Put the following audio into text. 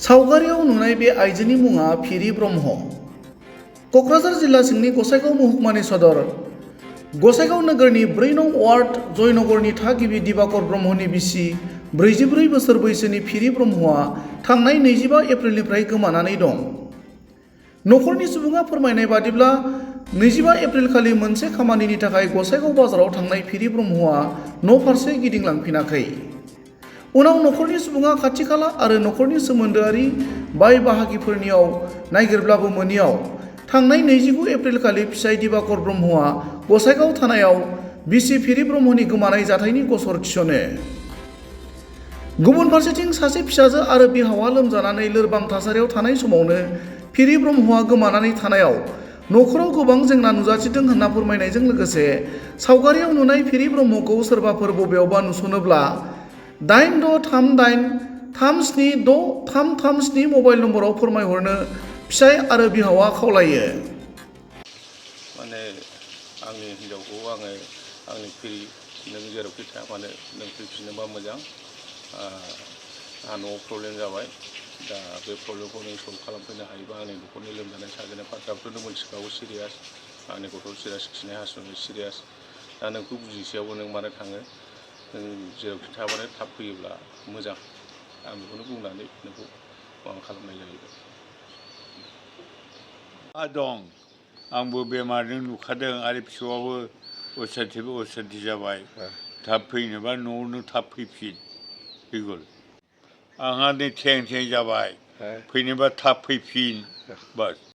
सावगारियाव नुनाय बे आइजोनि मुङा फिरि ब्रह्म। क'क्राझार जिल्ला सिंनि गसाइगाव महकुमानि सदर गसाइगाव नोगोरनि 4 नं वार्ड जयनगरनि थागिबि दिबाकर ब्रह्मनि बिसि 44 बोसोर बैसोनि फिरि ब्रह्मआ थांनाय 25 एप्रिलनिफ्राय गोमानानै दं। नखरनि सुबुङा फोरमायनाय बादिब्ला 25 एप्रिल खालि मोनसे खामानिनि थाखाय गसाइगाव बाजाराव थांनाय फिरि ब्रह्मआ न' फारसे गिदिंलांफिनाखै। उनाव नखरनि सुबुङा खाथि खाला आरो नखरनि सोमोन्दोआरि बाय बाहागिफोरनियाव नागिरब्लाबो मोनियाव थांनाय 29 एप्रिल खालि फिसाइ दिबाकर ब्रह्मआ गसाइगाव थानायाव बिसि फिरि ब्रह्मनि गोमानाय जाथायनि गसर थिसनो। गुबुन फारसेथिं सासे फिसाजो आरो बिहावा लोमजानानै लोरबां थासारियाव थानाय समावनो फिरि ब्रह्मआ गोमानानै थानायाव नखराव गोबां जेंना नुजाथिदों होनना फोरमायनायजों लोगोसे सावगारियाव नुनाय फिरि ब्रह्मखौ सोरबाफोर बबेयावबा नुसनोब्ला 8638376337 मबाइल नम्बराव फोरमायहरनो फिसाय आरो बिहावा खावलायो। माने आंनि हिन्जावखौ आंनि फिरि नों जेरावखि थाया मानो नों फैफिनोबा मोजां। आंहा न'आव प्रब्लेम जाबाय, दा बे प्रब्लेमखौ नों सल्भ खालामफैनो हायोबा आंनि न'खरनि लोमजानाय साजानाय फार्स्टआवथ' मोनथिखागौ सिरियास, आंनि गथ' सिरियास, खिनाय हासुनाय सिरियास। दा नोंखौ बुजिसेयावबो नों मानो थाङो, नों जेरावखि थाबानो थाब फैयोब्ला मोजां। आं बेखौनो बुंनानै नोंखौ माबा खालामनाय जाहैबाय। दं आंबो बेमारजों नुखादों आरो फिसौआबो असान्थि जाबाय। थाब फैनोबा न'आवनो थाब फैफिन फैगौ। आंहा नै थें जाबाय, फैनोबा थाब फैफिन बास।